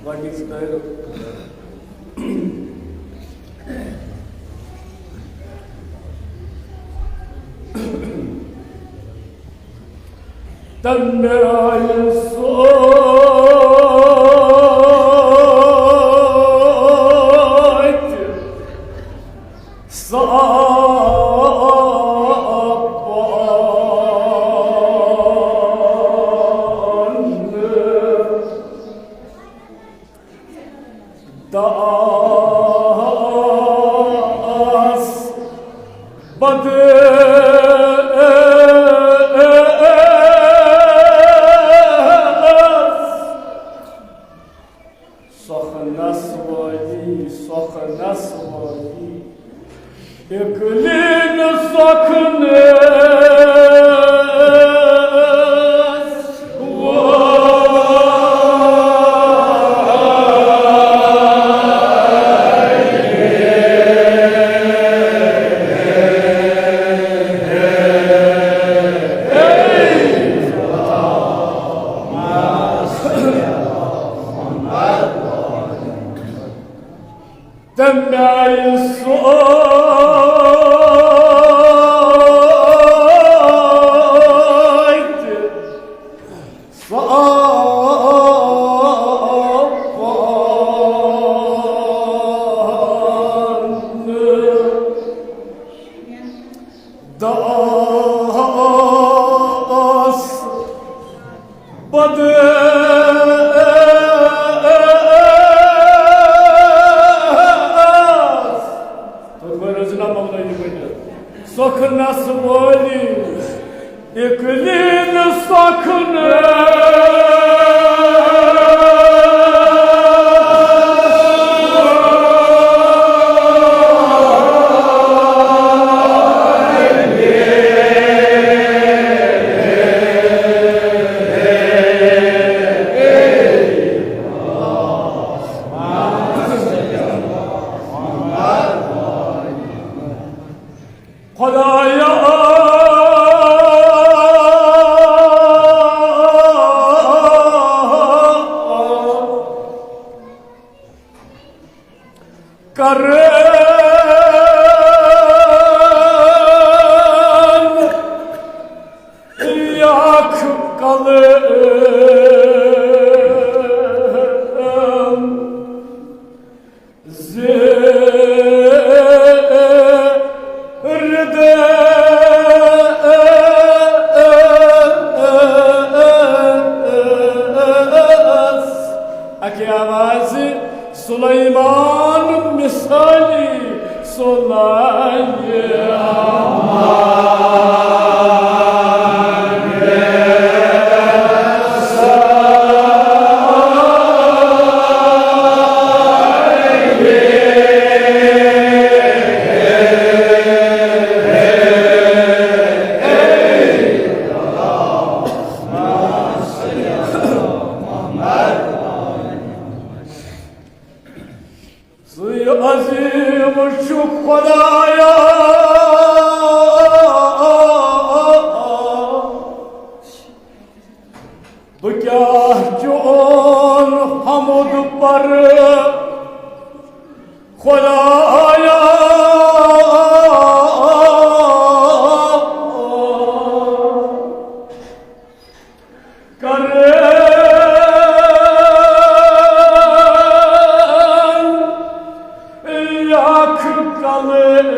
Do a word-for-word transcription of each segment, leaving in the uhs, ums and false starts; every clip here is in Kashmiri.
گۄڈٕنِکۍ دٲیرٕ۔ تَمہِ آیہِ سۭتۍ صاف پان داس بد سۄکھٕ نس وٲلی، سۄکھٕ نس وٲلی، اِقلیٖم سۄکھٕ نس وٲلی۔ تَمہِ آیہِ سۭتۍ صاف پان داس پتہٕ تُہۍ پٔرِو حظ جناب مولوی پٲٹھۍ۔ سۄکھٕ نس وٲلی، اِقلیٖم سۄکھٕ نس۔ خدایا، کرم یک قلم زرد اکہِ آوازِ سلیمان مثالی سلیمان۔ ژٕ عظیٖم چھُکھ خۄدایا۔ بہٕ کیٛاہ چون حمد پرٕ خۄدایا؟ کرم یک قلم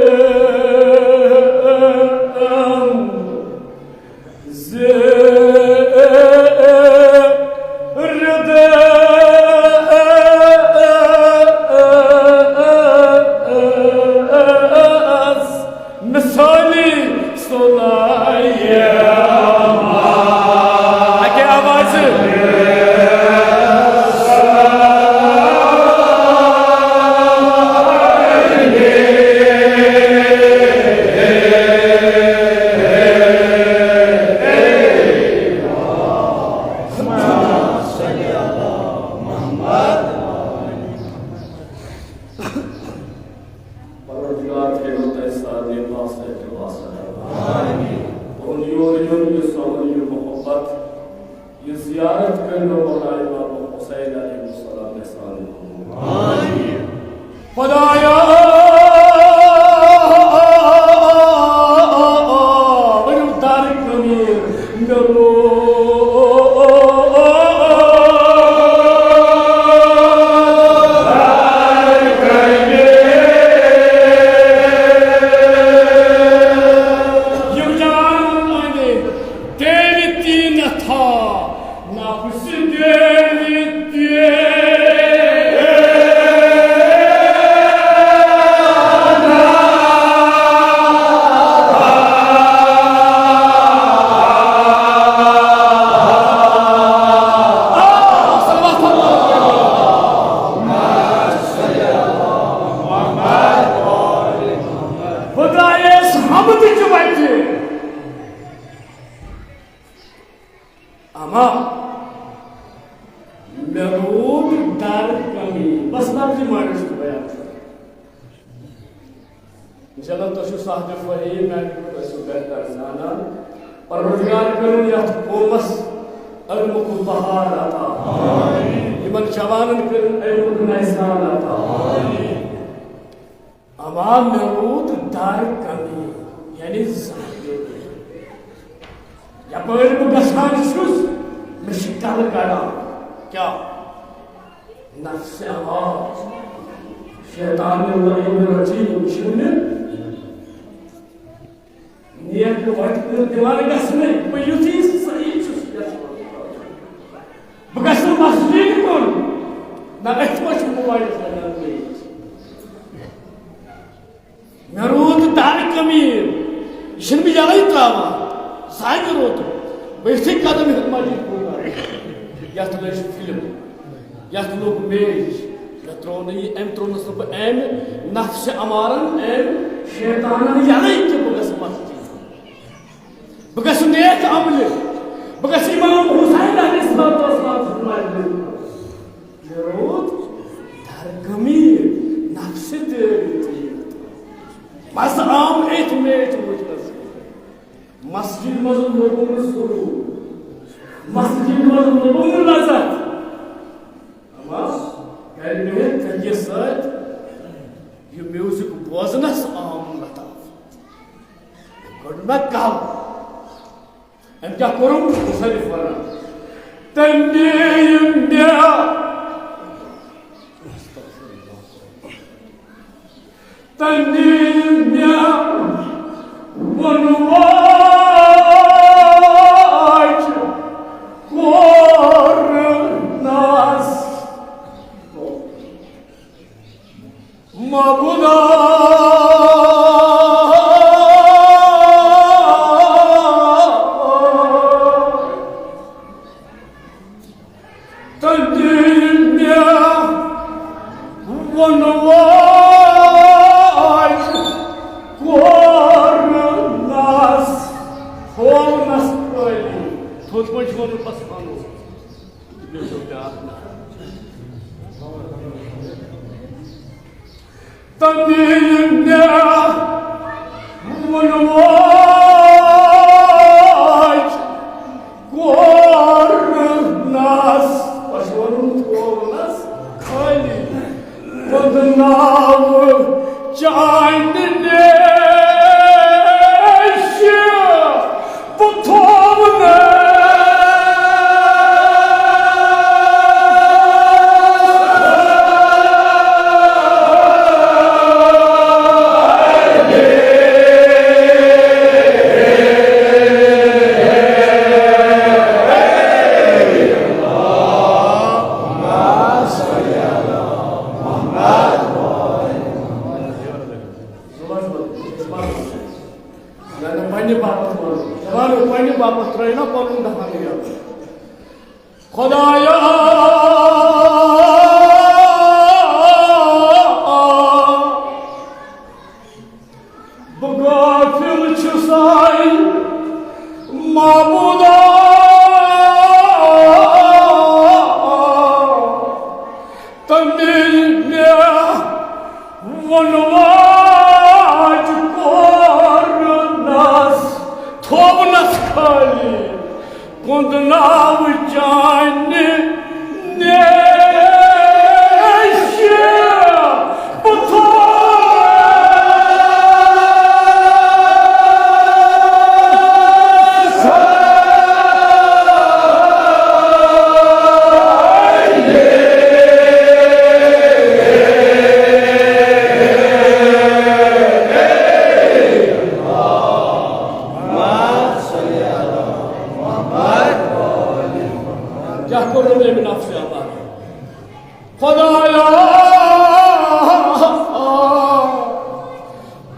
زرد مثالی سلیمان۔ اکہِ آوازِ۔ پروردگار تھٲیِو تۄہہِ سارنٕے پاس تہٕ اخلاص عطا۔ آمین۔ تُہُنٛد یور یُن، یہِ سۄنٛگُن، یہِ محبت، یہِ زیارت کٔرۍتو مولائے امام حسین علیہ السلام احسان قبول۔ خدایا، ؤنِو دار کمیر، مےٚ روٗد یِم جوان أنٛدۍ تیٚلہِ تہِ نہ تھا، نفس تیٚلہِ تہِ۔ خدایس حمد چہِ وتہِ۔ اما مےٚ روٗد ڈر کمی۔ بس لفظی معنی چھُس بیان کران۔ انشاءاللہ تۄہہِ چھُو صاحب فہیم، میانہِ کھۄتہٕ ٲسِو بہتر زانان۔ پروردگار کٔرِن یتھ قومس علمُک بہار عطا۔ یِمن جوانن کٔرِن علمُک نظران عطا۔ اما مےٚ روٗد ڈر کمی، یعنی زانٛہہ۔ یپٲرۍ بہٕ گژھان چھُس، مےٚ چھِ کلہٕ کڑان۔ کیٛاہ؟ نفس امارہ، شیطان لعین رجیم چھُ مےٚ نیک وتہِ کُن دِوان گژھنَے۔ بہٕ یُتھُے صحیح چھُس یژھان، بہٕ گژھٕ مسجد کُن۔ نہ، أتھۍ منٛز چھُ موبایل لگان بیٚیہِ۔ مےٚ روٗد دارِ کمیٖر، یہِ چھُنہٕ بہٕ یَلَے ترٛاوان۔ زانٛہہ روٗد بہٕ یِتھُے قدم ہیوٚت مسجد کُن۔ یَتھ لٔج فِلم، یَتھ لوٚگ میچ۔ مےٚ ترٛوو نہٕ یہِ، أمۍ ترٛوونَس نہٕ بہٕ أمۍ نفسِ امارَن، أمۍ شیطانَن یَلَے کہِ بہٕ گژھٕ مسجد۔ بہٕ گژھٕ نیک عملہِ، بہٕ گژھٕ امام حسین علیہ الصلوۃ والسلام سُنٛد مجلس۔ مےٚ روٗد درگمی نفسہِ تہِ۔ مزٕ آو أتھۍ میچ وٕچھنَس۔ مسجد منٛز لوٚبُم نہٕ سرور، مسجد منٛز لوٚبُم نہٕ لذت۔ اما گرِ بِہِتھ ژٔکِس سۭتۍ یہِ میوٗزک بوزنَس آم لطاف۔ گۄڈٕ مےٚ کَل۔ أمۍ کیٛاہ کوٚرُم؟ مُصنِف وَنان، تٔمۍ دِیِم مےٚ، تٔمۍ دِیِم مےٚ ووٚنواج کوٚرنَس۔ معبودا، تٔمۍ دِیِم مےٚ ووٚنواج کوٚرنَس، تھوونَس خٲلی۔ تھوٚد پٲٹھۍ ووٚنُن بس پَنُن۔ تٔمۍ مےٚ ووٚنواج کوٚرنَس، تۄہہِ چھُ وَنُن تھوونَس خٲلی۔ ووٚنُن ناو چانہِ نیشہِ بہٕ تھوونَس۔ یعنی پننہِ باپتھ وَنُن۔ جوانو، پننہِ باپتھ ترٛٲیِو نا پنُن دہان یَلہٕ۔ خدایا، بہٕ غافل چھُسَے معبودا، تٔمۍ مےٚ ووٚنواج کوٚرنَس، تھوونَس خٲلی۔ کُنٛد ناو چانہِ نیشہِ بہٕ تھوو۔ کیٛاہ کوٚرُن أمۍ نفسِ امارہ؟ خدایا،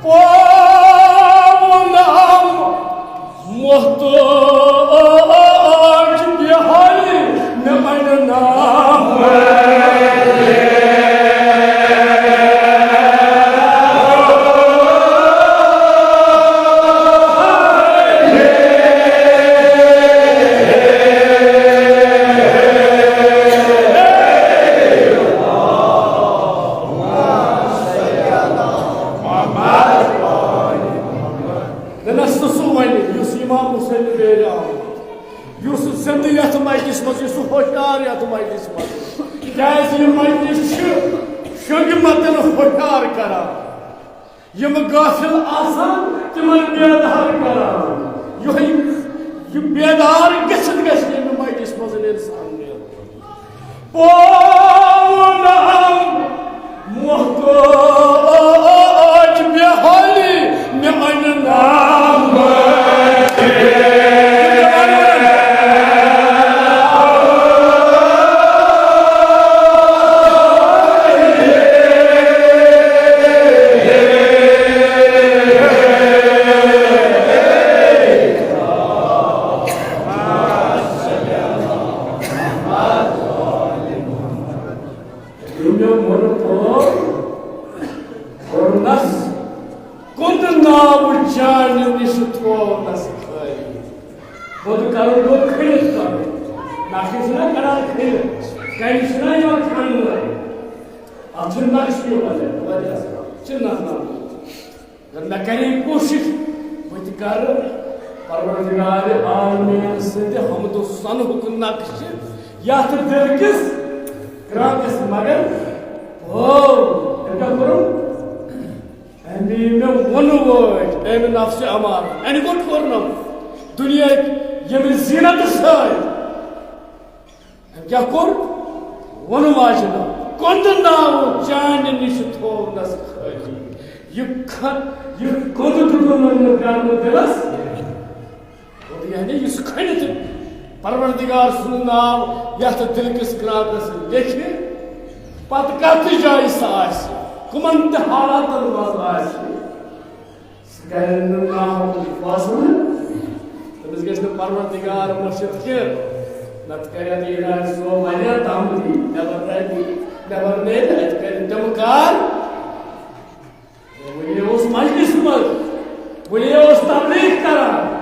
پاونم محتاج بہاری مےٚ بنہِ نام۔ مےٚ نہ سُہ سُہ وَنہِ، یُس امام حسین بیرِ آو، یُس زِندٕ یَتھ مجلس منٛز، یُس ہوشیار یَتھ مجلس منٛز۔ کیٛازِ یہِ مجلس چھِ شنٛگہِ متن ہوشیار کران۔ یِم غافل آسان، تِمن بیدار کران۔ یِہوٚے، یہِ بیدار گٔژھِتھ گژھِ ییٚمہِ مجلس منٛز اِنسان نیرُن۔ پاونم محتاج بہاری مےٚ انہِ نام۔ ییٚمہِ ووٚن پٲٹھۍ کوٚرنس کُنٛد ناو چانہِ نِش تھوونس خٲلی۔ بُدٕ کرُن گوٚو کھٔنِتھ کرُن۔ نقشہِ چھِنہ کران کھٔنِتھ، کنہِ چھِنہ یِوان کھننہٕ۔ اتھ چھُنہٕ نقشہِ یِوان، چھِ نقشہِ۔ اگر مےٚ کرے کوٗشِش، بہٕ تہِ کرٕ پروردگار عالمین سٕنٛدِ حمد و ثناہُک نقشہٕ یتھ دِل کِس کرٛانٛکس، مگر ہو، أمۍ کیٛاہ کوٚرُن؟ أمۍ مےٚ ووٚن وٲتۍ، أمۍ نفسِ امارہ، أمۍ گوٚو ٹھورنم دُنیاہٕکۍ ییٚمہِ زینتہٕ سۭتۍ۔ أمۍ کیٛاہ کوٚر؟ ووٚن واجنو، کۄندٕ ناو چانہِ نِش تھوونس خٲلی۔ یہِ کھ-، یہِ کۄندٕ دیُتُن نہٕ کرنہٕ دِلس۔ یعنی یُس کھٔنِتھ پروردگار سُنٛد ناو یتھ دِل کِس کرٛانٛکس لیکھِ، پتہٕ کتھ تہِ جایہِ سُہ آسہِ، کٕمن تہِ حالاتن منٛز آسہِ، سُہ کرِ نہٕ ناحقُک فٲصلہٕ۔ تٔمِس گژھِ نہٕ پروردگار مٔشِتھ کینٛہہ۔ نتہٕ کرِ اتھ یہِ راج سُہ واریاہ دم دی، نٮ۪بر نیرِ، نٮ۪بر نیرِ، اتہِ کرِ تِم کار۔ وُنہِ اوس مجلس منٛز، وُنہِ اوس تبلیغ کران۔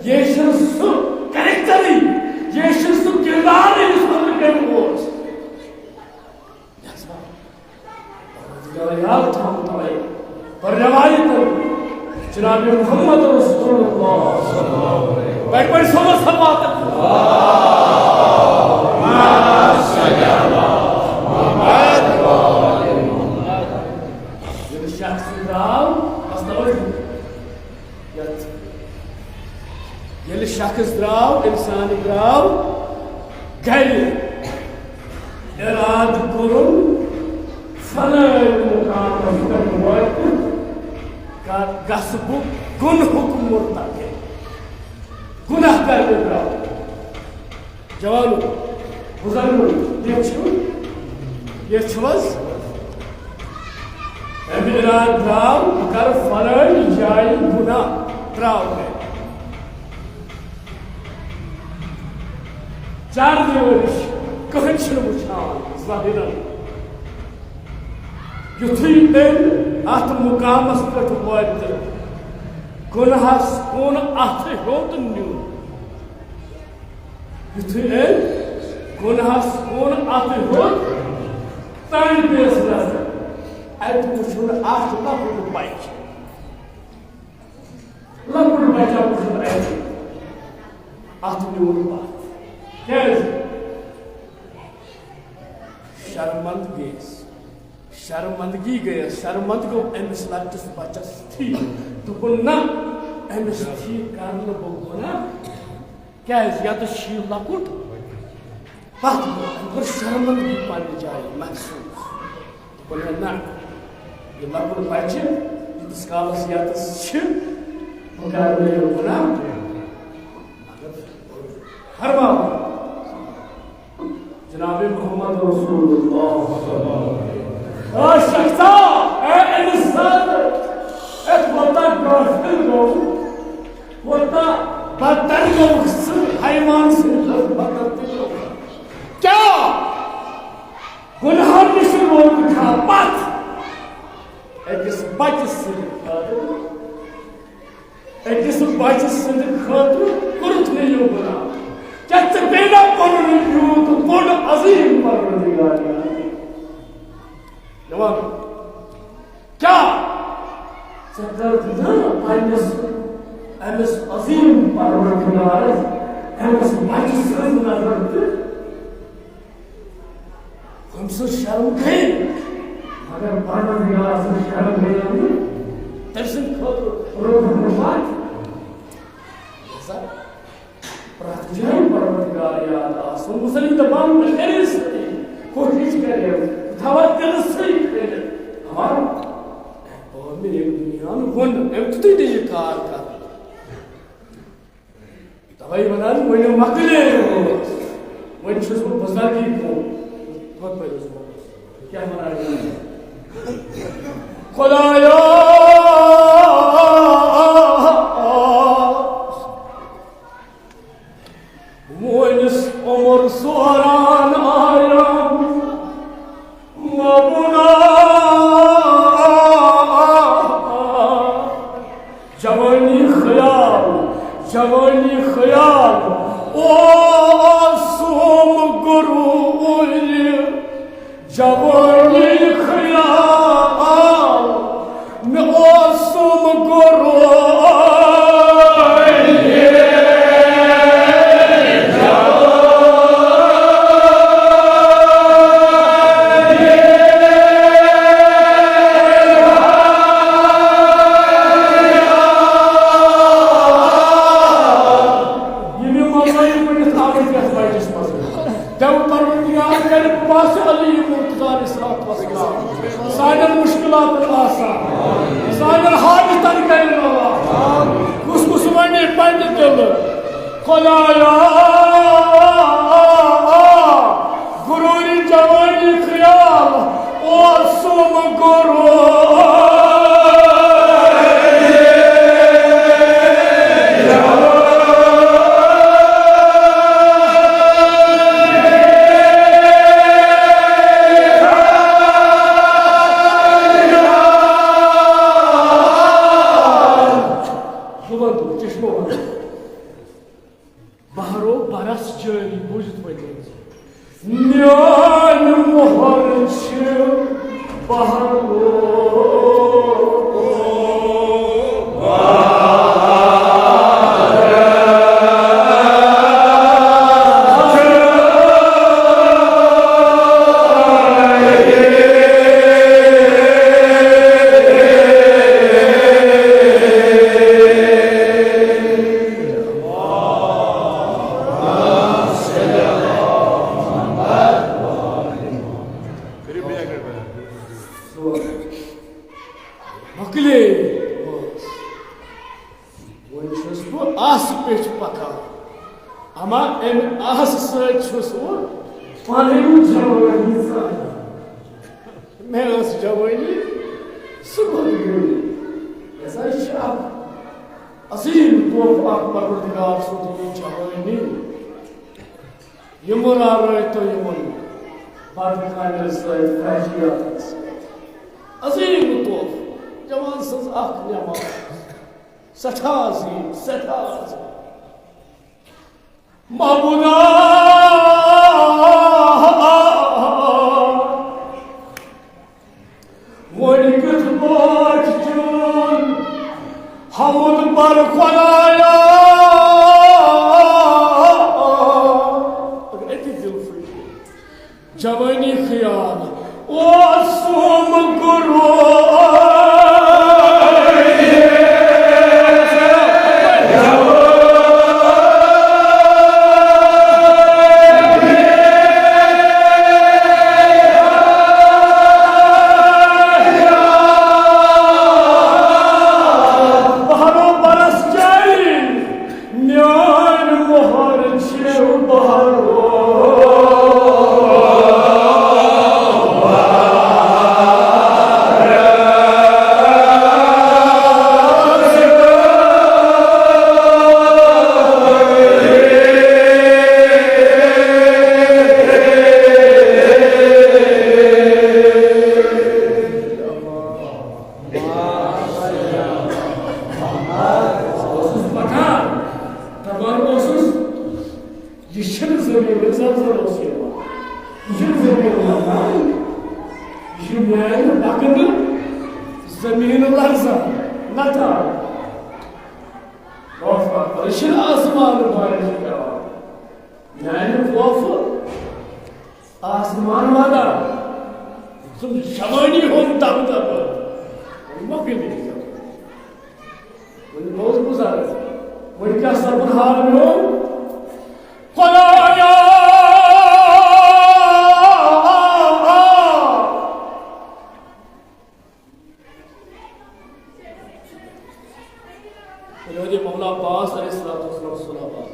یہِ چھُنہٕ سُہ کریکٹرٕے، یہِ چھُنہٕ سُہ کردارٕے یُس أنٛدرٕ کَنہِ اوس۔ یاد تھاوُن تَوَے۔ پر روایت جناب محمد رسول اللہ۔ بڑ بڑ صلوات۔ ییٚلہِ شخص درٛاو، بس توجہ۔ یتھ ییٚلہِ شخص درٛاو، انسان درٛاو گرِ، ارادٕ کوٚرُن فلٲنۍ مقامس پٮ۪ٹھ وٲتِتھ کر-، گژھٕ بہٕ گۄنہُک مرتکب، گۄناہ کرنہِ درٛاو۔ جوانو، بزرگو، ییٚتہِ چھُ، ییٚتہِ چھُ حظ؟ أمۍ ارادٕ درٛاو، بہٕ کرٕ فلٲنۍ جایہِ گۄناہ، درٛاو گرِ۔ چار دیوٲری چھِ، کٕہٕنۍ چھِنہٕ وٕچھان ظٲہِرن۔ یُتھُے أمۍ اَتھ مُقامَس پٮ۪ٹھ وٲتِتھ گۄناہَس کُن اَتھٕ ہیوٚت نیُن، یُتھُے أمۍ گۄناہَس کُن اَتھٕ ہیوٚت، تَمہِ پیٚیَس نظر۔ اَتہِ وُچھُن اَکھ لۄکُٹ بَچہٕ۔ لۄکُٹ بَچہٕ وُچھُن اَتہِ۔ اتھ نیوٗر پتھ۔ کیازِ؟ شرمند گٔیس، شرمندگی گٔیس، شرمند گوٚو أمِس لۄکٹِس بچس ٹھیٖک۔ دوٚپُن، نہ، أمِس ٹھیٖک کرنہٕ بہٕ گۄناہ۔ کیازِ؟ یتس چھُ یہِ لۄکُٹ پتھ گوٚو، أمۍ کٔر شرمندگی پننہِ جایہِ محسوٗس۔ دوٚپُن، ہے نہ، یہِ لۄکُٹ بچہِ، ییٖتِس کالس یتس چھِ، بہٕ کرٕ نہٕ یہِ گۄناہ۔ مگر فرماو، جناب محمد رسول اللہ۔ اے شخصا، اے انسان، اے کوتاہ غافل گوٚو، کوتاہ بدتر گوٚو سُہ حیوان سٕنٛدِ کھۄتہٕ بدتر تہِ گوٚو۔ کیٛاہ گۄناہن نِش روزنہٕ پتہٕ أکِس بچہِ سٕنٛدِ خٲطرٕ أکِس بچہِ سٕنٛدِ خٲطرٕ کوٚرُتھ مےٚ یہِ گۄناہ؟ کیٛاہ ژےٚ پیٚیہِ نا پنُن یوٗت بوٚڑ عظیٖم پروردگار یاد؟ جواب، کیٛاہ ژےٚ کٔرٕتھ نہٕ پننِس أمِس عظیٖم پروردگارس أمِس بچہِ سٕنٛز نظر تہِ؟ أمۍ سٕنٛز شرم گٔے، مگر پروردگار سٕنٛز شرم گٔے نہٕ۔ تٔمۍ سٕنٛدِ خٲطرٕ روٗدُکھ نہٕ پتھ۔ لہذا پرٛٮ۪تھ جایہِ پروردگار یاد آسُن۔ مُسلِم دَپان، مےٚ کَرے سۭتۍ کوٗشِش کَرے، تھاوان دِلہٕ سۭتۍ کٔرِتھ۔ ہمارا او، مےٚ ییٚمہِ دُنیاہَن ووٚن، أمۍ تہِ تُہۍ دِ یہِ کار کَرُن۔ توے ونان، وۄنۍ مۄکلے۔ وۄنۍ چھُس بہٕ بُزرگی کُن۔ وۄنۍ پٔرِو زٕ۔ کیٛاہ ونان؟ خدایا، وٲنِس عمر سوران آیام۔ مبنا جوانی خیال، جوانی خیال، اوسُم غروٗر۔ جوانی خیال، مےٚ اوسُم غروٗر۔ ییٚمہِ منٛزَے ؤنِتھ آمٕتۍ یَتھ بَچَس منٛز۔ دٮ۪و پروردگار کَرِ باسہِ علی مرتضیٰ علیہ الصلوۃ والسلام سانٮ۪ن مُشکِلاتَن آسان، سانٮ۪ن حاجتَن کَرِ روا۔ کُس کُس وَنہِ پنٛنہِ دِلہٕ، خدایا، غروٗری جوانی خیال اوسُم غروٗر۔ چشمہٕ وَنان۔ بہرو برس جٲری، بوٗزِتھ وۄنۍ۔ میٲنۍ مۄہر چھِ بہرو۔ مۄکلے۔ وۄنۍ چھُس بہٕ آسہٕ پیٚٹھۍ پکان، اما امہِ آسہٕ سۭتۍ چھُس بہٕ پنٕنۍ جوٲنی ژھانڈان۔ مےٚ ٲس جوٲنی، سُہ کوٚت گٔے؟ یہِ ہسا چھِ اکھ عظیٖم تحفہٕ اکھ پروردگار سُنٛد، یہِ جوٲنی۔ یہِ مُرارٲے تہٕ یِمن بد کامٮ۪ن سۭتۍ، فحشیاتن سۭتۍ۔ عظیٖم تحفہٕ، جوان سٕنٛز اکھ نعمت۔ سٮ۪ٹھاہ عظیٖم، سٮ۪ٹھاہ عظیٖم۔ محبوبا، وۄنۍ کِتھ پٲٹھۍ چون حمد پر خدایا؟ زٔمیٖن زلزلہٕ اوس یِوان۔ یہِ چھُنہٕ زٔمیٖن لَرزان، یہِ چھُ میٛانہِ پَکنہٕ زٔمیٖن لَرزان، نَژان۔ خوف اکبر، یہِ چھُنہٕ آسمانہٕ بارِش پٮ۪وان۔ میٛانہِ خوفہٕ آسمان وَدان، ژٕ جوٲنی ہُنٛد دَبدَبہٕ مۄکلہِ۔ وۄنۍ گوٚوس بُزرگ، وۄنۍ کیٛاہ سپُد حال میون؟ خدایا! یہِ دِ مولا عباس علیہ الصلوۃ والسلام صلوات۔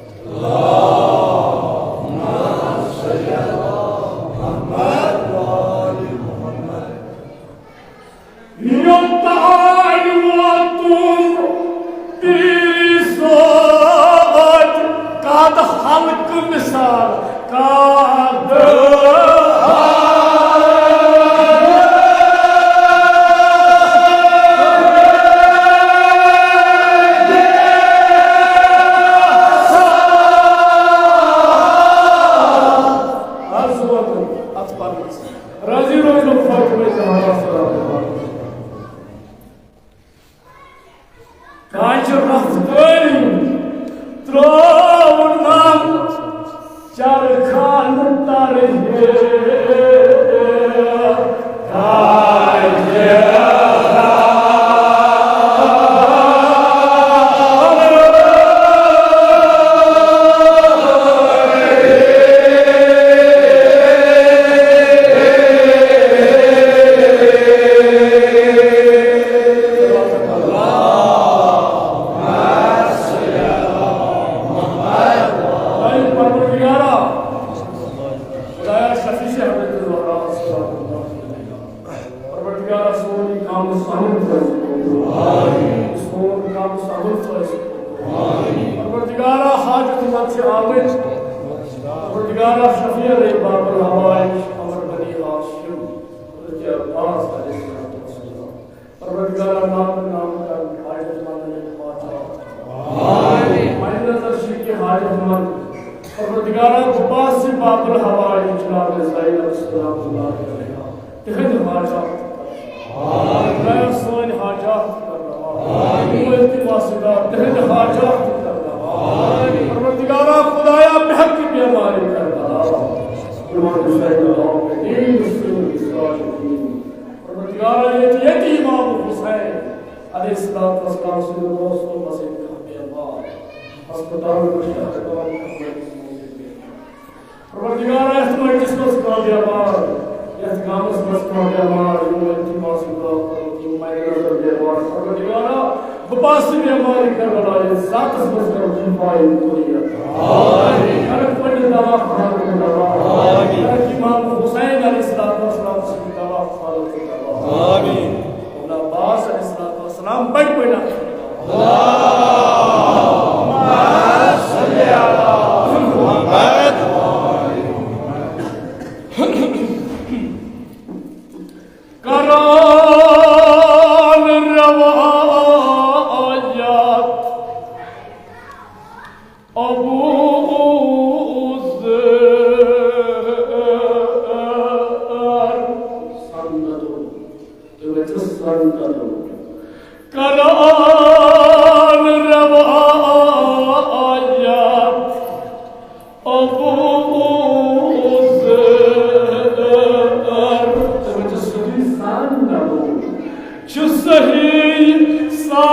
یوٚتام ووتُم پیٖرِ صٲب قد حلقہٕ مثال قد۔ عرض ووتُم اَتھ پرنَس۔ راضی روزنُک فاطمہ زہرا سلام اللہ۔ کاجہِ رفتٲری ترٛوونم چرخن ترہے۔ کاجہِ پروردگارا، سون یہِ کام سمجھ۔ سون کام سمجھ۔ پروردگارا، حاجت مند چھِ آمٕتۍ۔ پروردگارا، شفیع رے باب الحوائج، امر بنی ہاشم، حضرت عباس علیہ السلام۔ پروردگارا، نام نام کرن حاجت مندن ہٕنٛدۍ حاجات۔ آمین۔ مد نظر چھِ کینٛہہ حاجت مند۔ پروردگارا، بہٕ پاسہٕ باب الحوائج جناب زینب سلام اللہ علیہا، تِہنٛدۍ حاجات۔ آمین۔ خدایا، سٲنۍ حاجات تہِ کر روا۔ آمین۔ یِم التماس دار، تِہنٛدۍ حاجات تہِ کر روا۔ آمین۔ پروردگارا، خدایا، بے حق کی بیماری کر روا۔ امام حسین عالم دین، سید الصالحین۔ پروردگارا، ییٚتہِ، ییٚتہِ امام حسین علیہ الصلوۃ والسلام سٕنٛدِ دوستو منٛز ییٚتہِ کانٛہہ بیمار، ہسپتالن منٛز چھِ ہسپتالن منٛز بیمار۔ پروردگارا، یَتھ مجلس منٛز کانٛہہ بیمار، یَتھ گامس منٛز کانٛہہ بیمار، یِم وٲتۍ تِم آسن دعا کرو، یِم مدِ نظر بیمار۔ پروردگارا، بہٕ پاسہٕ بیمارِ کربلا یَتھ ذاتس منٛز کرو شفاعی کُلیت۔ آمین۔ کرکھ پننہِ دوا خانُک دوا۔ آمین۔ کرکھ امام حسین علیہ الصلوۃ والسلام سٕنٛدِ دوا خانُک دوا۔ آمین۔ مولا عباس علیہ الصلوۃ والسلام بڑِ پٲٹھۍ اکھ۔ کران روایت ابو ذر۔ سندتو، تُہۍ ؤنِو سندتو۔ کران روایت ابو ذر۔ تُہۍ ؤنِو سیوٚدُے سندتو۔ چھُ صحیح سا۔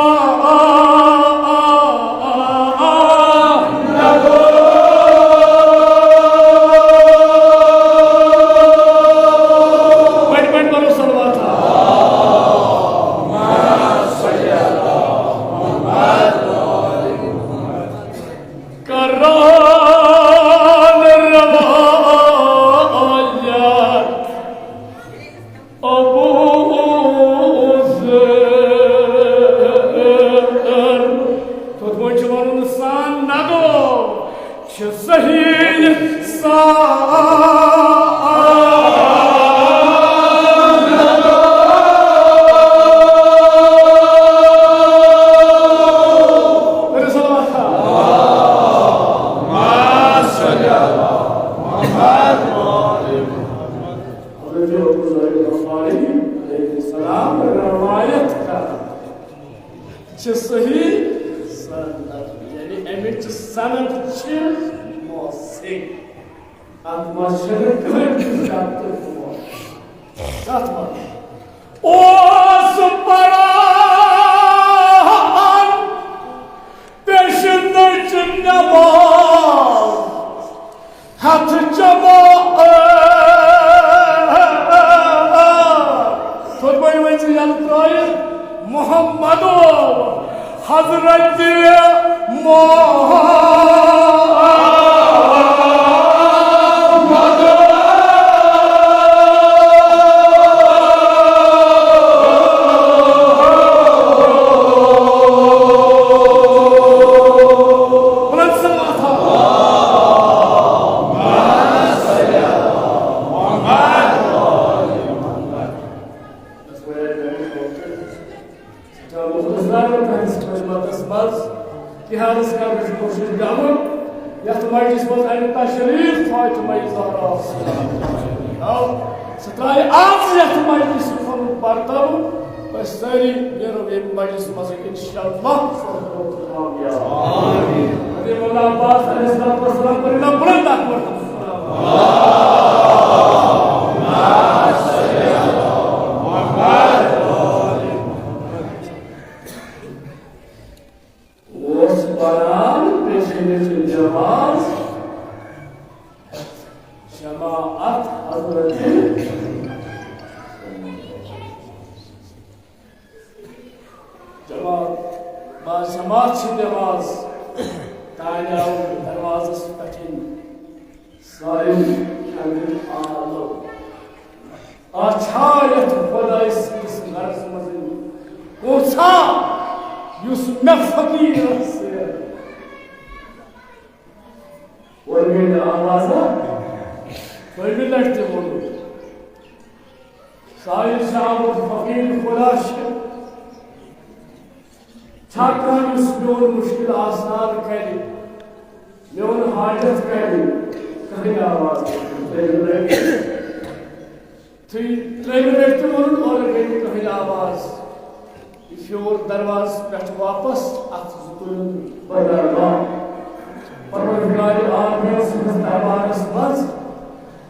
بڑِ بڑِ پرو صلوات۔ کران روایت ابو ذر۔ تُہۍ ؤنِو سندتو۔ چھُ صحیح سا۔ اَمِچ سند چھِ موثق۔ اَتھ منٛز چھِنہٕ کٕہٕنۍ تہِ شک تہٕ شبہٕ۔ کَتھ منٛز؟ اوس پران پیشنٕچ نماز۔ ہتھ جماعت۔ تھوٚد پٲٹھۍ ؤنۍ زِ یَلہٕ ترٛٲیِتھ، محمد حضرت محمد۔ بلند سماعت۔ سٮ۪ٹھاہ مختصر تُہٕنٛدِس خدمتس منٛز کینٛہہ عرض کرنٕچ کوٗشِش کرُن، یتھ مجلس منٛز اَمہِ تشریف فاطمہ زہرا آو، سُہ ترٛایہِ آز یتھ مجلس منٛز پنُن پرتاو۔ أسۍ سٲری نیرو ییٚمہِ مجلس منٛز انشاءاللہ۔ آمین۔ حضرت مولانا عباس علیہ الصلوۃ والسلام کٔرِو نا بلند اکھ مرتبہ۔ اوس پران پیشنٕچ نماز، جماعت حضرت۔ جماعت، با جماعت چھِ نماز۔ کانہِ آو دروازس پٮ۪ٹھ۔ سٲلِم کھٮ۪ن آلو۔ آ چھا یتھ خۄداے سٕنٛدِس گرس منٛز کونٛژھا، یُس مےٚ فقیٖرن سۭتۍ؟ اورٕ گٔے نہٕ آوازا۔ دوٚیمہِ لٹہِ تہِ ووٚنُن۔ ساحل شاہ احمد فقیٖر خدا چھِ۔ چھا کانٛہہ یُس میون مُشکِل آسان کرِ، میون حاجت کرِ؟ کٕہٕنۍ آواز۔ تُہۍ ترٛیٚیِمہِ لٹہِ تہِ ووٚنُن، اورٕ گٔے نہٕ کٕہٕنۍ آواز۔ یہِ پھیوٗر دروازٕ پٮ۪ٹھ واپس، اَتھ زٕ تُلُن بدل۔ پروردگار عالمین سٕنٛدِس دربارس منٛز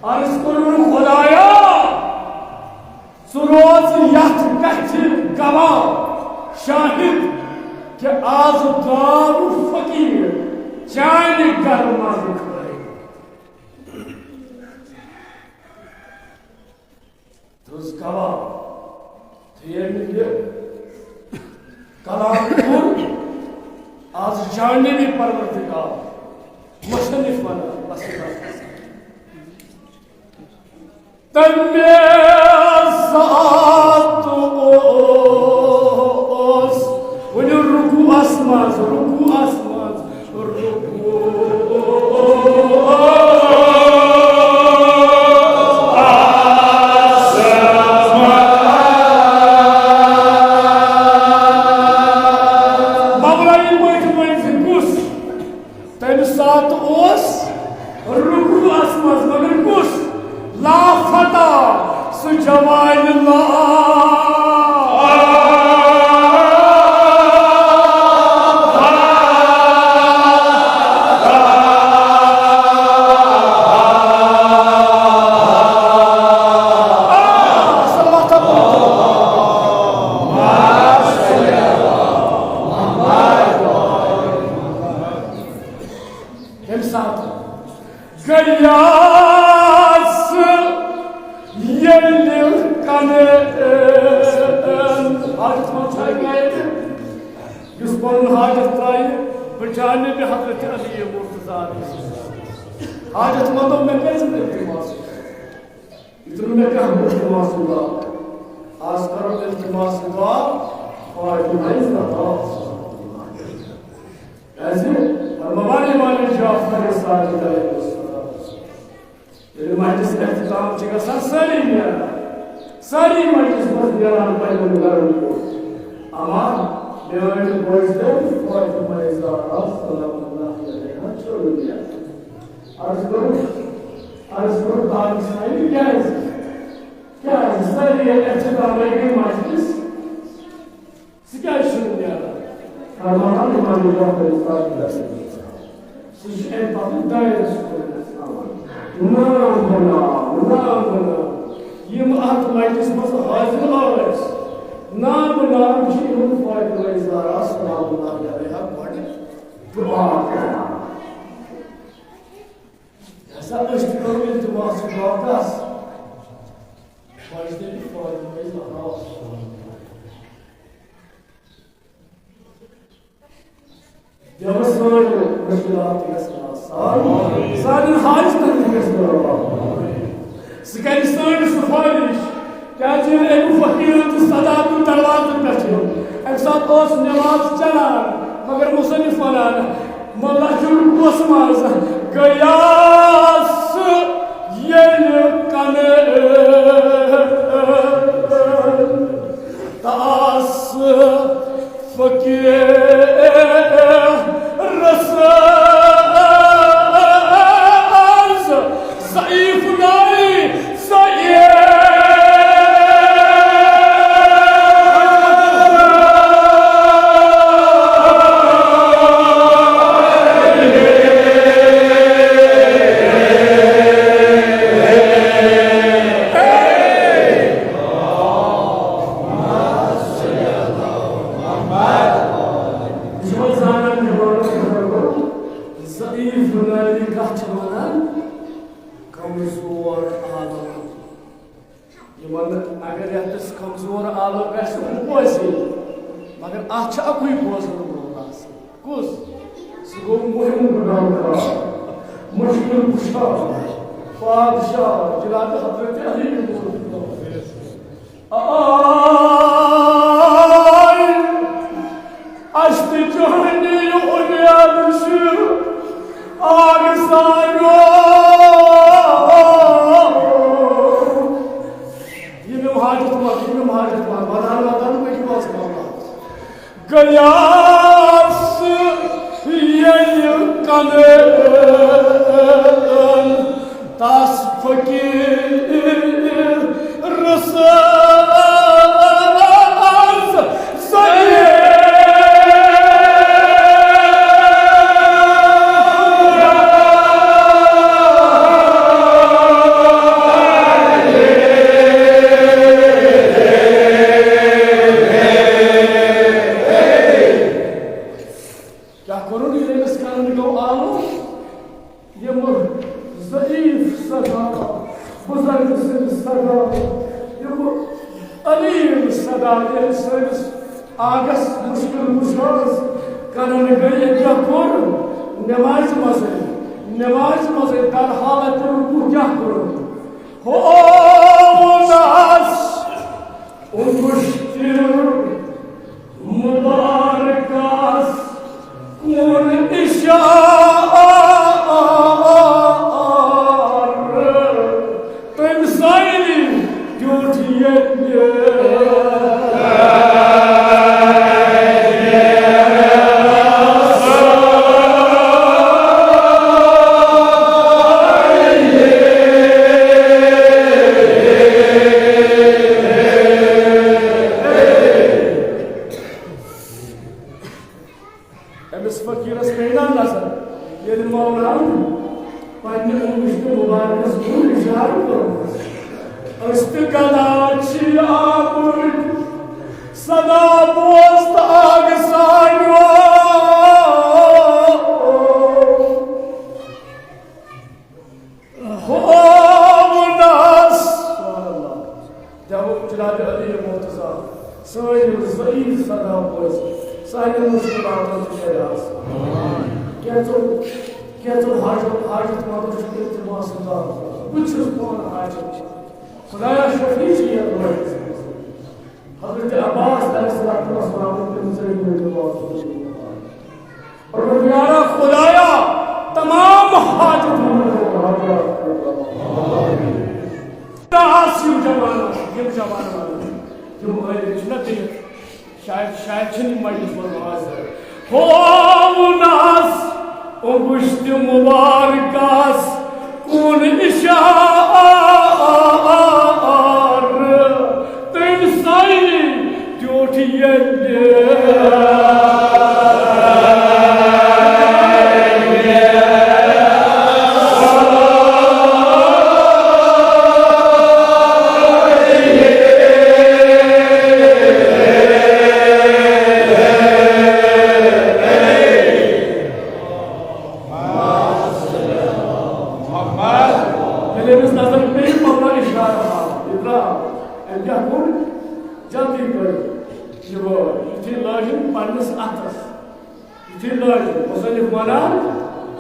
عرض کوٚرُن، خدایا، ژٕ روز یتھ کتھِ گواہ، شاہد، کہِ آز درٛاو فقیٖر چانہِ گرٕ منٛز کھٲلِتھ۔ دِژ گواہ، تہٕ ییٚمہِ یہِ کلام کوٚر، آز جانبی پروردگار، مصنف ونان، بس یہِ بس۔ تمہِ ساتہٕ اوس، ؤنِو رکوعس منٛز، رکوعس منٛز، رکوع۔ مبرائیل پٲٹھۍ ؤنۍ زِ کُس؟ تَمہِ ساتہٕ اوس رکوعس منٛز، مگر کُس؟ لا فتح، سُہ جوان لا۔ تَمہِ ساتہٕ گٔیس ییٚلہِ کَنہٕ حاجت منٛد چھا گرِ، یُس پَنُن حاجت ترٛایہِ، بہٕ جانبِ حضرت علی مرتضیٰ۔ حاجت منٛدو، مےٚ کیٛازِ نہٕ التماس؟ یہِ تہِ نہٕ مےٚ کانٛہہ التماس دعا۔ آز کرو التماس دعا فاطمہ زہرا۔ کیٛازِ؟ فرماوان امام جعفر صادق علیہ السلام، ییٚلہِ مجلس اختتام چھِ گژھان، سٲری نیران، سٲری مجلس منٛز نیران پننٮ۪ن گرن کُن۔ اما میٲنۍ بوزتو، فاطمہ زہرا سلام اللہ علیہا چھُنہٕ نیران۔ عرض کوٚرُکھ، عرض کوٚر بادشاہہِ، کیٛازِ؟ کیٛازِ؟ سٲری ییٚلہِ اختتام گٔے مجلس، ژٕ کیٛازِ چھُنہٕ نیران؟ فرماوان امام جعفر صادق۔ سُہ چھُ اَمہِ پَتہٕ دایرَس کُن گژھان۔ نام بناو، نام بناو۔ یِم اَتھ مجلِس منٛز حٲضِر ٲسۍ، نام بناو چھِ یِمَن فاطمہ زہرا سلام اللہ علیہا گۄڈٕ دُعا کران۔ ہسا أسۍ تہِ کرو التماس دُعا کس؟ فاطمہ زہرا۔ دیوس سٲنۍ مُشکِلات تہِ گژھن آسان، سانٮ۪ن حاجتن تہِ گژھن آسان۔ سُہ کرِ سٲنۍ سفارش۔ کیازِ ییٚلہِ اَمہِ فقیٖرن تہٕ صدا تہٕ دروازن پٮ۪ٹھ چھِ، اَمہِ ساتہٕ ٲس نٮ۪ماز چلان، مگر مُصنِف وَنان، مطلب چھُ کُس منٛز گٔیاس ییٚلہِ کنہٕ تاس فقیٖرس ضعیف ناری ضعیف۔ یِمن زانن نِوانس بُزرگو، ضعیف ناری کتھ چھِ ونان؟ کمزور عالم۔ یِمن اگر یتھ کمزور عالم گژھِ، ہُہ بوزِ، مگر اتھ چھُ اکُے بوزن وول آسان۔ کُس؟ سُہ گوٚو مُہِم گُناہگار، مُشکِل کُشا، بادشاہ جناب حضرت علی۔ آے، اَسہِ تہِ چٲنی اُمید چھِ، آگ سانیو۔ یِم یِم حاجت مند، یِم یِم حاجت مند، ودان ودان پٔکِو حظ کملس۔ گٔیاس ییٚلہِ کنہٕ تس فقیٖرس ضعیف۔ کیٛاہ کوٚرُن ییٚلہِ أمِس کرن گوٚو آلو؟ یِم ضعیف صدا، بُزرگ سٕنٛدۍ صدا، یِم علیٖم صدا ییٚلہِ سٲنِس آگس مُشکِل کُشاہس کنن گٔے، أمۍ کیٛاہ کوٚر؟ نمازِ منٛزٕے، نمازِ منٛزٕے در حالت رکوع کیٛاہ کوٚر؟ ہوونس انگشتر مبارکس کُن اشارٕ، تٔمۍ سٕنٛدِ ٹیوٚٹھ ییٚلہِ۔ أمِس فقیٖرس پیٚیہِ نا نظر، ییٚلہِ مولان پننہِ انگشتہِ مبارکس کُن اشارٕ کوٚرمُت۔ أسۍ تہِ گدا چھِ آمٕتۍ صدا بوز تہٕ آگہٕ سانیو۔ ہوونس۔ سبحان اللہ۔ دیوُک جناب علی مرتضیٰ سٲنۍ یِم ضعیف صدا بوزِ، سانٮ۪ن مُشکِلاتن تہِ کرِ آسان۔ کینٛژو، کینٛژو حاجت، حاجت مندو چھُ التماس کران۔ بہٕ تہِ چھُس پانہٕ حاجت۔ خدایا شفیع چھِ یتھ لوکس منٛز۔ حضرت عباس علیہ الصلوۃ والسلام تٔمۍ سٕنٛدۍ دعا۔ پروردگارا خدایا، تمام حاجت مندن ہٕنٛدۍ حاجات۔ آس یِم جوان، یِم جوان، یِم ٲلۍ چھِنہ بِہِتھ، شاید، شاید چھِنہٕ یِم مجلس منٛز حٲضِر۔ ہوونس اوٚنگُشتہِ مُبارکس کُن اشارٕ، تٔمۍ سٕے ٹیوٚٹھ ییٚلہِ۔ ونان،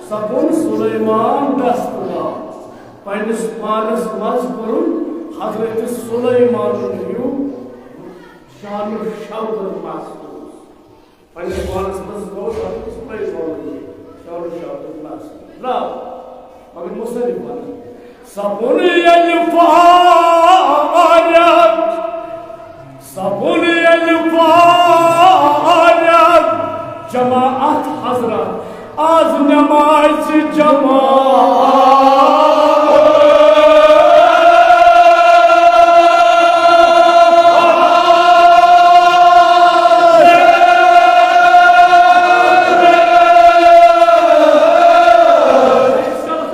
سپُد سلیمان دستہٕ واز۔ پننِس پانس منٛز کوٚرُن حضرت سلیمانُن ہیوٗ شان و شوکت محسوس۔ پننِس پانس منٛز گوٚو حضرت سلیمانُن ہیوٗ شان و شوکت محسوس۔ درٛاو، مگر مصنف ونان، سپُد ییٚلہِ فارغ، سپُد ییٚلہِ فارغ، جماعت حضرت، از نمازِ جماعت۔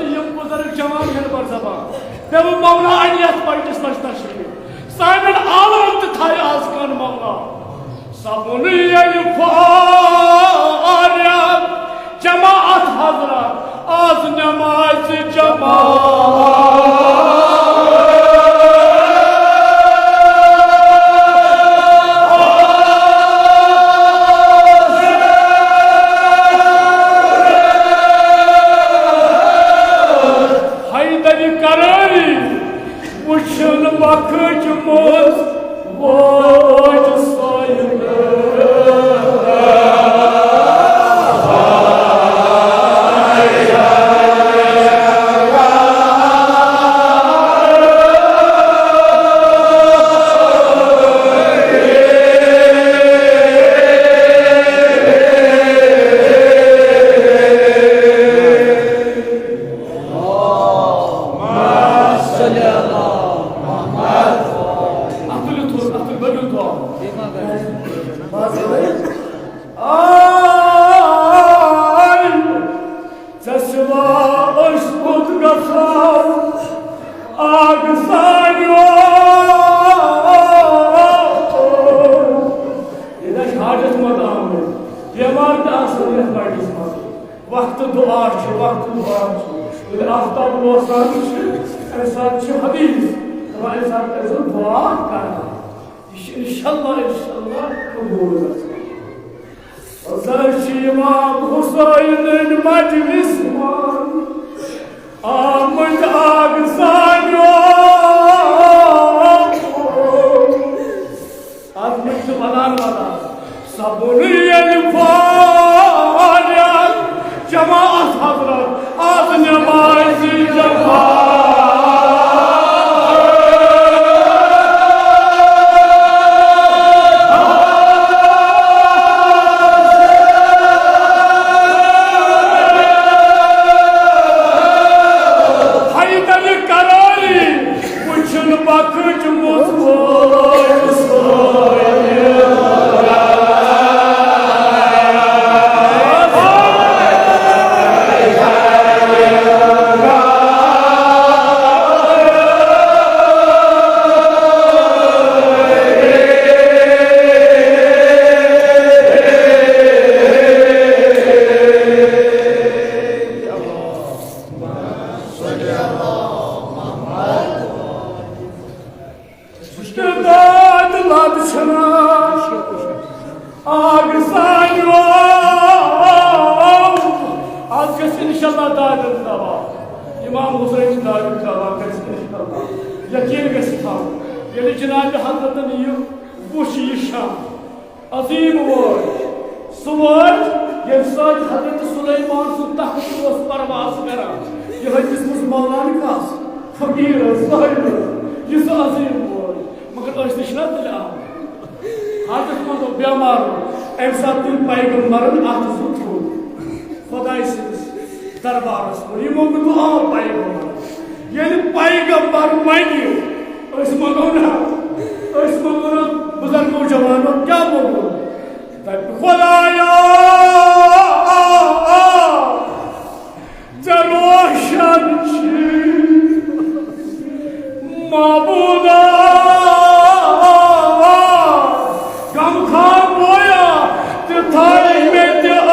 یِم بُزرگ جوان مِنبر زبان۔ مےٚ ووٚن، مولا، اَنہِ یَتھ پنٛڈِتَس منٛز تشریٖف۔ سانٮ۪ن عالمَن تہِ تھایہِ آز کَن مولا۔ سپُد ییٚلہِ فارغ، جماعت حضرت، آز نمازِ جماعت۔ حیدر کراری وُچھُن بخٕچ منٛز ووت سٲیِل۔ اَتھ تُلِو تھوٚد، اَتھ تُلِو، بٔرِو دُعا۔ آے، ژےٚ سوا أسۍ کوٚت گژھو، آگ سانیو۔ ییٚتہِ آسہِ حاجت مند آمُت، بٮ۪مار تہِ آسن یَتھ بَٹِس منٛز۔ وقت دعا چھُ، وقت دعا چھُ۔ ییٚلہِ آفتاب وسان چھُ، اَمہِ ساتہٕ چھُ حدیث، دَپان، اَمہِ ساتہٕ ٲسۍزیو دعا کران۔ یہِ چھُ انشاءاللہ، انشاءاللہ قبوٗل گژھان۔ زن چھُ امام حسینٕنۍ مجلس منٛز آمٕتۍ آگ سانیو۔ از مےٚ چھُ ونان ونان، سپُد ییٚلہِ فارغ، جماعت حضرت، از نمازِ جماعت۔ حیدر کراری وُچھُن بخٕچ منٛز ووت سٲیِل۔ وُچھ تہٕ داد لد چھنا آگ سانیو۔ آز گژھِ انشاءاللہ دادن دوا، امام حسین دادن دوا گژھِ انشاءاللہ۔ یقین گژھِ تھاوُن، ییٚلہِ جناب حضرتن یہِ وُچھ، یہِ شام عظیم وٲج، سُہ وٲج، ییٚمہِ سۭتۍ حضرت سلیمان سُنٛد تخت اوس پرواز کران۔ یِہوٚے دِژمٕژ مولانا کس؟ فقیرس، زٲہدس، یہِ سُہ عظیم وٲج۔ مگر أسۍ تہِ چھِنہ تیٚلہِ آمٕتۍ۔ حضرت منٛز اوس بٮ۪مار، اَمہِ ساتہٕ تُل پیغمبرن اَتھٕ زٕ تھوٚد خۄداے سٕنٛدِس دربارس منٛز۔ یہِ موٚنٛگ دُعا پیغمبرن۔ ییٚلہِ پیغمبر منٛگہِ، أسۍ منٛگو نہ، أسۍ منٛگو نہ، بُزرگو جوانو کیٛاہ منٛگو؟ دَپہِ، خۄدایا، ژےٚ روشن چھِ معبودا، غم خامویا تہِ تھایہِ مےٚ تہِ أنٛدۍ۔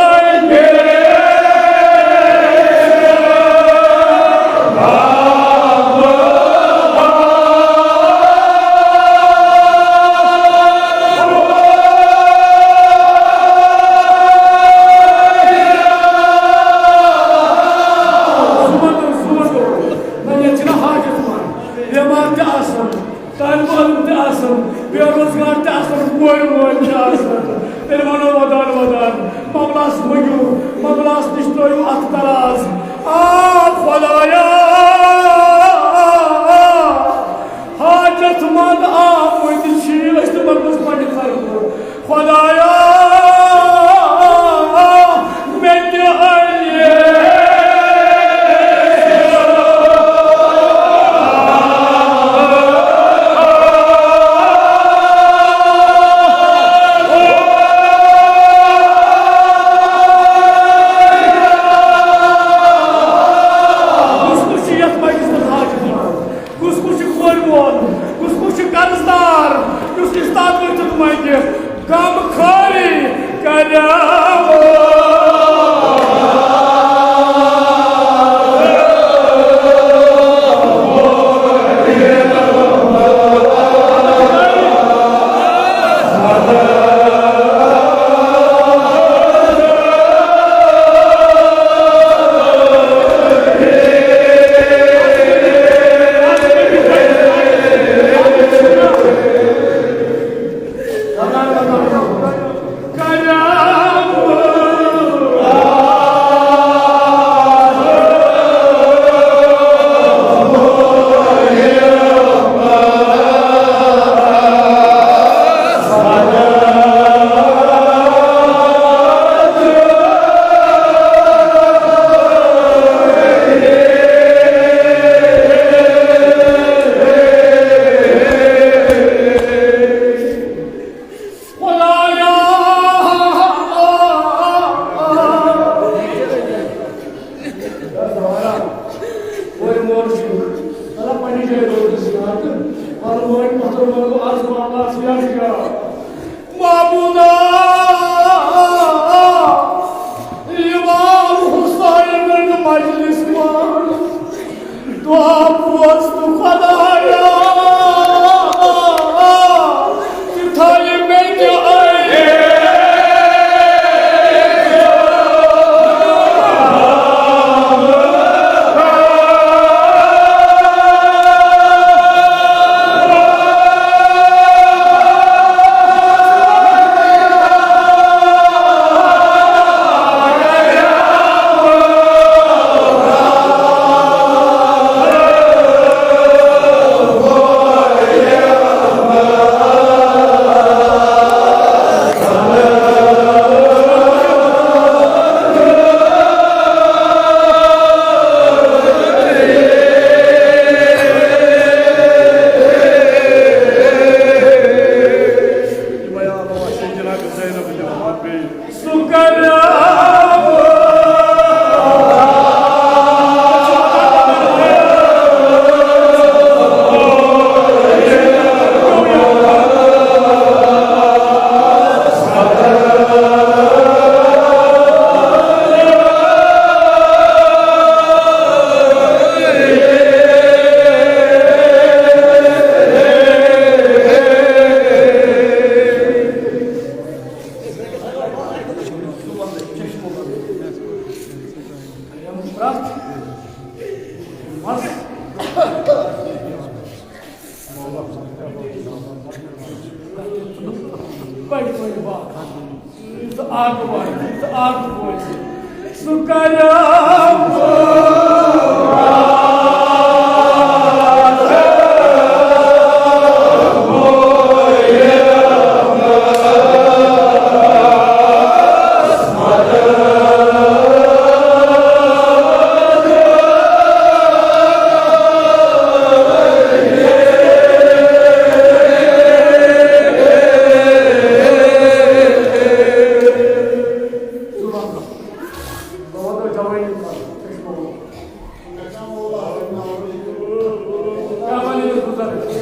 اللہ پننہِ جایہِ روزِ زیادٕ۔ پَرٕ وٲنۍ پَتھر وٲنۍ گوٚو عرض معاملہٕ آسہِ یا شِکار۔ معبوٗدا، امام حسینٕنۍ مجلس منٛز دعا بوز تہٕ خدایا، تہِ تھٲیہِ مےٚ تہِ عٲجِز۔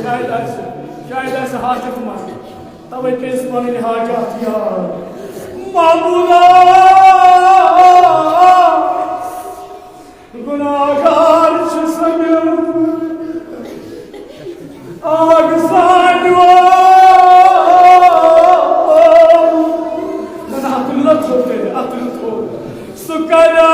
شاید آسہِ، شاید آسہِ حاجت منٛد، توے پیٚیس پنٕنۍ حاجت یاد۔ معبودا، گناہگار چھُ سمجھ۔ آگ سانیو۔ نہ، نہ، اتھ تُلِو نا تھوٚد تیٚلہِ، اتھ تُلِو تھوٚد۔ سُہ کریو۔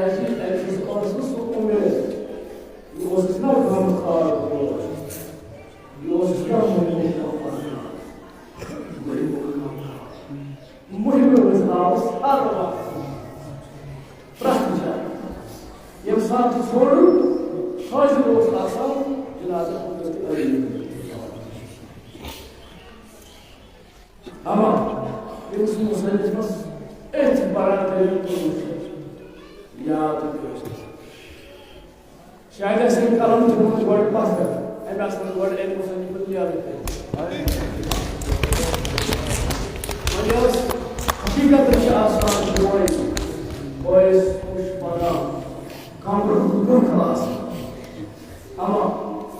اَسہِ اوس نہٕ سُہ اُمید، یہِ اوس نہٕ غمخوار بوے، یہِ اوس نہٕ مُحِبُ الغمخوار، مُحِبُ الغمخوار۔ مُحِبُ الغمخوار اوس ہر وقتہٕ، پرٛٮ۪تھ جایہِ۔ ییٚمہِ ساتہٕ ژھوٚرُن حٲضِر اوس آسان، جنازٕ قدرت عٲلی۔ اما ییٚمِس مُصنِفَس أتھۍ برادٔری کُن یاد پیوٚو۔ شاید آسہِ أمۍ قلم تھوٚومُت گۄڈٕ پتھر، أمۍ آسہِ نہٕ گۄڈٕ أمۍ مُصنِفَن یاد پیوٚو۔ وۄنۍ ٲس حقیٖقت چھِ آسان بوے، بٲیِس کُس پَران، کمرُک حُکُم چھُ آسان۔ اما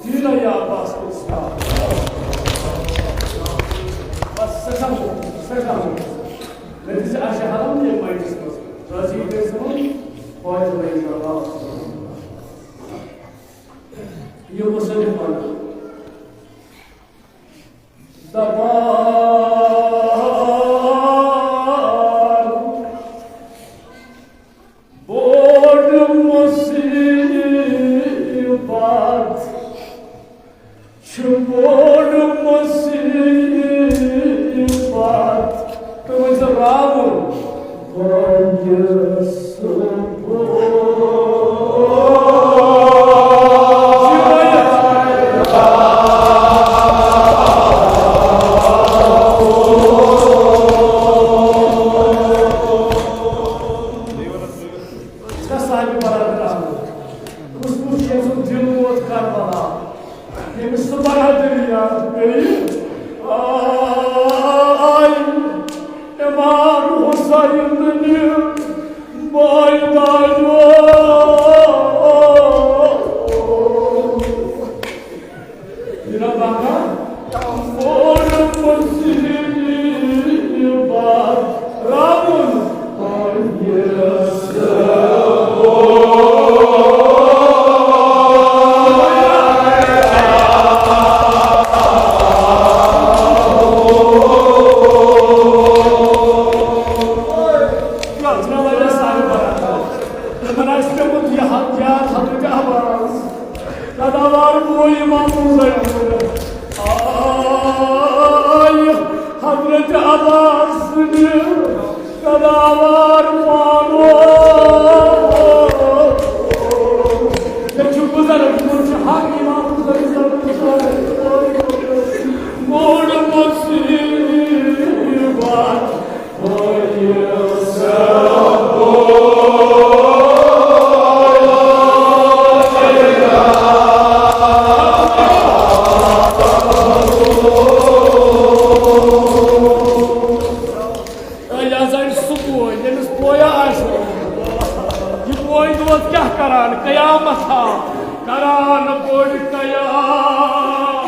تیٖرا یا عباس کُس تھا؟ بس سٮ۪ٹھاہ موٚت، سٮ۪ٹھاہ موٚت۔ مےٚ دِژ اَشہِ حرم ییٚمہِ مجلسہِ منٛز۔ راضی گٔے ژٕ وۄنۍ؟ فاطمہ رضی اللہ عنہا۔ یہِ مُصنِف وَنان۔ دپان بوٚڑ مُصیبت چھُ، بوٚڑ مُصیبت۔ تُہۍ ؤنۍ زیو راوُن۔ بٲیِس سانہِ برادر احمد، کُس کُس چھُ ییٚمہِ سُنٛد دِل ووت کربلا؟ ییٚمِس سُہ برادری یاد پیٚیہِ، آے امام حسین نہِ بٲے داجو۔ یہِ نہ بنان۔ اور مصیبت راوُن۔ تِمن آسہِ پیوٚمُت یہِ حق یاد حضرت عباس۔ قداوار بوے امام حسین۔ آے حضرت عباس سٕنٛدِ قداوار پانو۔ مےٚ چھُ بُزرگ، یِمن چھُ حق امام حسین صٲبُن۔ موڑ مصیبت۔ یہِ ہسا چھُ سُہ بوے، ییٚمِس پویا آسہِ۔ یہِ بوے دود کیٛاہ کران؟ قیامت ہا کران بوٚڑ قیام۔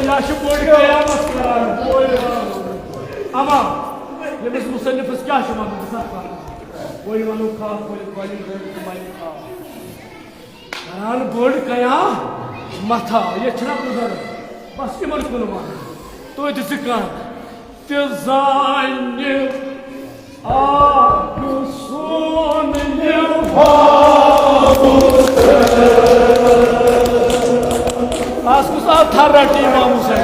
یا چھُ بوٚڑ قیامت کران۔ اما ییٚمِس مُصنِفَس کیٛاہ چھُ وَنُن؟ بہٕ سا پَرٕ۔ وۄنۍ وَنو کَتھ، وۄنۍ، وۄنۍ، وۄنۍ، وۄنۍ کَتھ۔ کران بٔڑ قیامت ہا، ییٚتہِ چھِنہ بُزرگ، بس یِمن کُن وَن۔ توتہِ زٕ کَن تہِ زانہِ اکھ سون یہِ۔ آز کُس آو تھر رَٹہِ امام حسین؟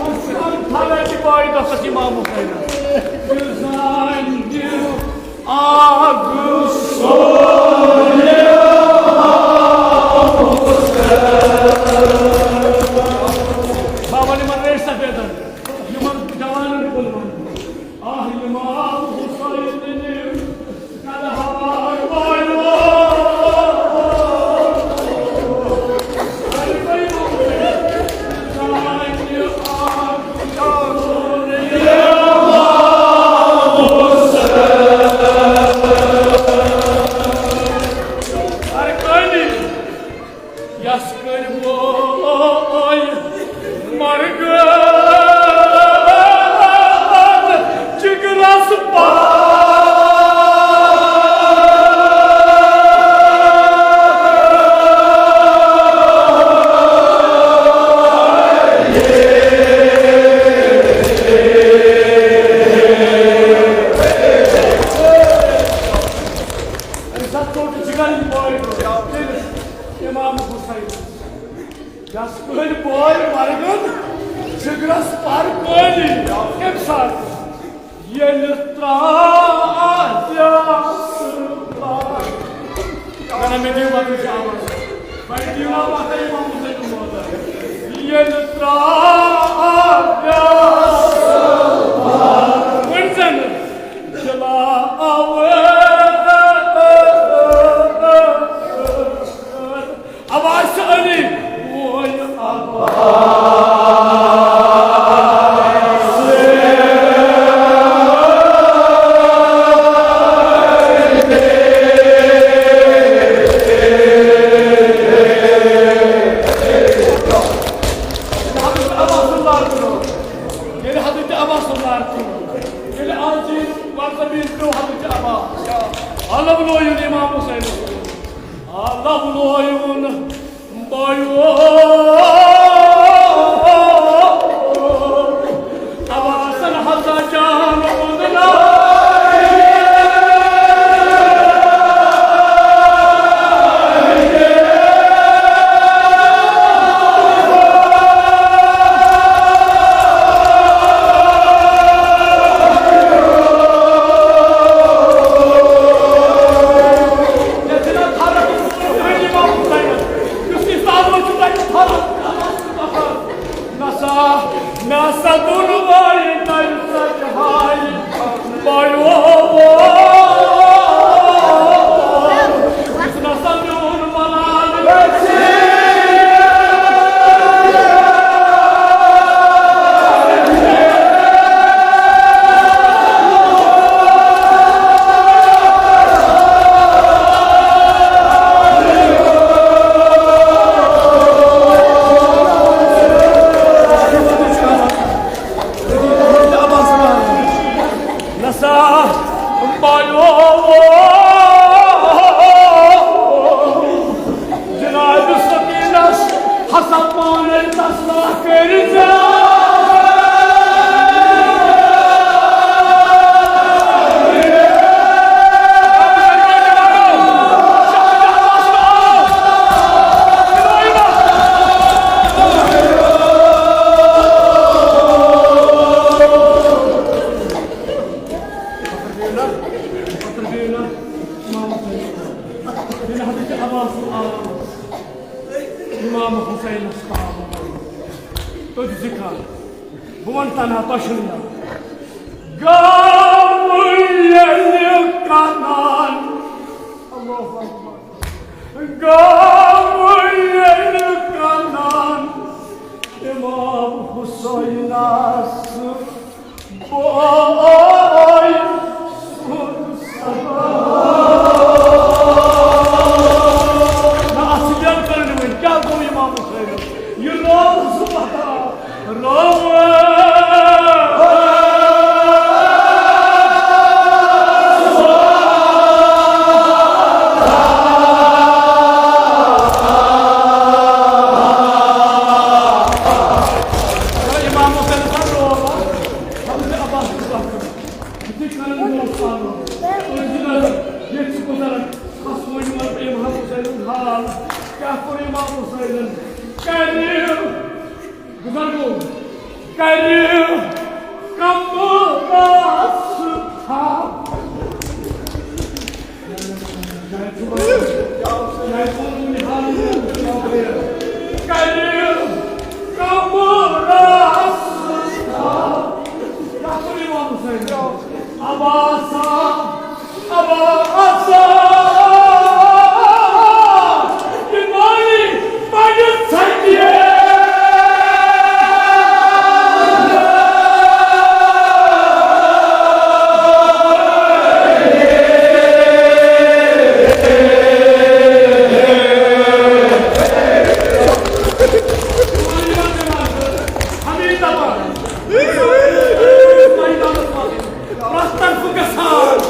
آز کُس آو تھر رَٹہِ بایہِ دۄہَس امام حسین؟ تہِ زانہِ اکھ سون یہِ۔ بابا یِمن ریش سفیدن، یِمن جوانن کُن وَن۔ آہ امام حسین۔ یس کٔرۍ وٲے مرگ جگرس پار۔ ژوٚٹ جگرٕچ بٲے کٔر۔ تٔمِس امام حسین، یس کٔرۍ بٲے مرگن جگرس پر کٲلی۔ کمہِ ساتہٕ؟ ییٚلہِ ترٛاو نہ، مےٚ دِیِو وقت جواب۔ وۄنۍ دِیِو وقت امام حسین موت۔ ییٚلہِ ترٛاو، ؤنۍ زن دِلاوٕ۔ عباس علی، ووے عباس۔ ییٚلہِ حضرت عباس سُنٛد نار کوٚر، ییٚلہِ عباس سُنٛد نار کوٚر، ییٚلہِ آز یہِ وَنسا بیٚیہِ پیوٚو حضرت عباس، علم لویُن امام حسینَس۔ آ، لَو لویُن بایو۔ عباسن ہسا جان اوٚن نار۔ یتھ چھِنہ فرق، یُس یہِ سادٕ چھُ تَتہِ فرق۔ نسا، مےٚ ہسا دوٚن وارِ تَمہِ ساتہِ ہاے۔ بایو، یُس نسا میون بناوِ۔ نسا بایو، جناب سکینس ہسا پانے تسلا کٔرِتھ۔ امام حسینس پاو۔ تُہۍ تہِ چھِو کھان۔ بہٕ وَنہٕ تنہا، تۄہہِ چھُنہٕ یاد۔ گام ییٚلہِ کَنان۔ اللہ اکبر۔ گام ییٚلہِ کَنان۔ امام حسینس بوے سُنٛد سلام۔ نہ، اَتھ چھِ بیٚیہِ کَرٕنۍ وۄنۍ۔ کیٛاہ گوٚو امام حسینَس؟ یہِ روو سُہ پَتہ، روو۔ امام حسینَس ہا روو۔ حضرت عباس چھُ پَتھ کُن۔ یِتھُے کَران اوس پَنُن۔ أتھۍ جِنازَس ییٚتہِ چھِ بُزرگ۔ بَس وۄنۍ وَنہٕ بہٕ اِمام حُسینُن حال۔ کیٛاہ کوٚر اِمام حُسینَن؟ کَرِ بُزرگو، کَرِ کَمرَس تھپھ۔ کَرِ کَمرَس تھپھ۔ کیٛاہ کوٚر اِمام حُسینَن؟ عباسا، عباسا، یہِ مانی پننہِ ژھۄٹہِ۔ ہمیشہ دپان، پرٛٮ۪تھ طرفہٕ گژھان۔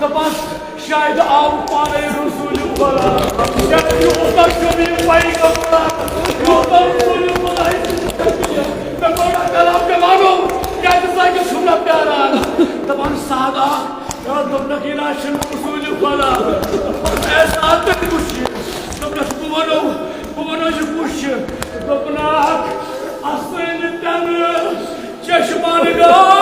دپان، شاید آو پانے رسول خدا۔ شاید یوٗتاہ چھُم یہِ پیغمبر، یوٗتاہ رسول خدا۔ مےٚ کوٚر کلام، مےٚ وَنو، کیٛازِ ژٕ چھُکھ مےٚ پیاران؟ دپان، سادہ، دوٚپنکھ، یہِ نہ چھُنہٕ رسول خدا۔ اے سادہ، تُہۍ وٕچھ یہِ۔ دوٚپنس، بہٕ وَنو، بہٕ وَنو یہِ کُس چھُ۔ دوٚپنکھ، اَصٕل تَمہِ چشمن گاہ۔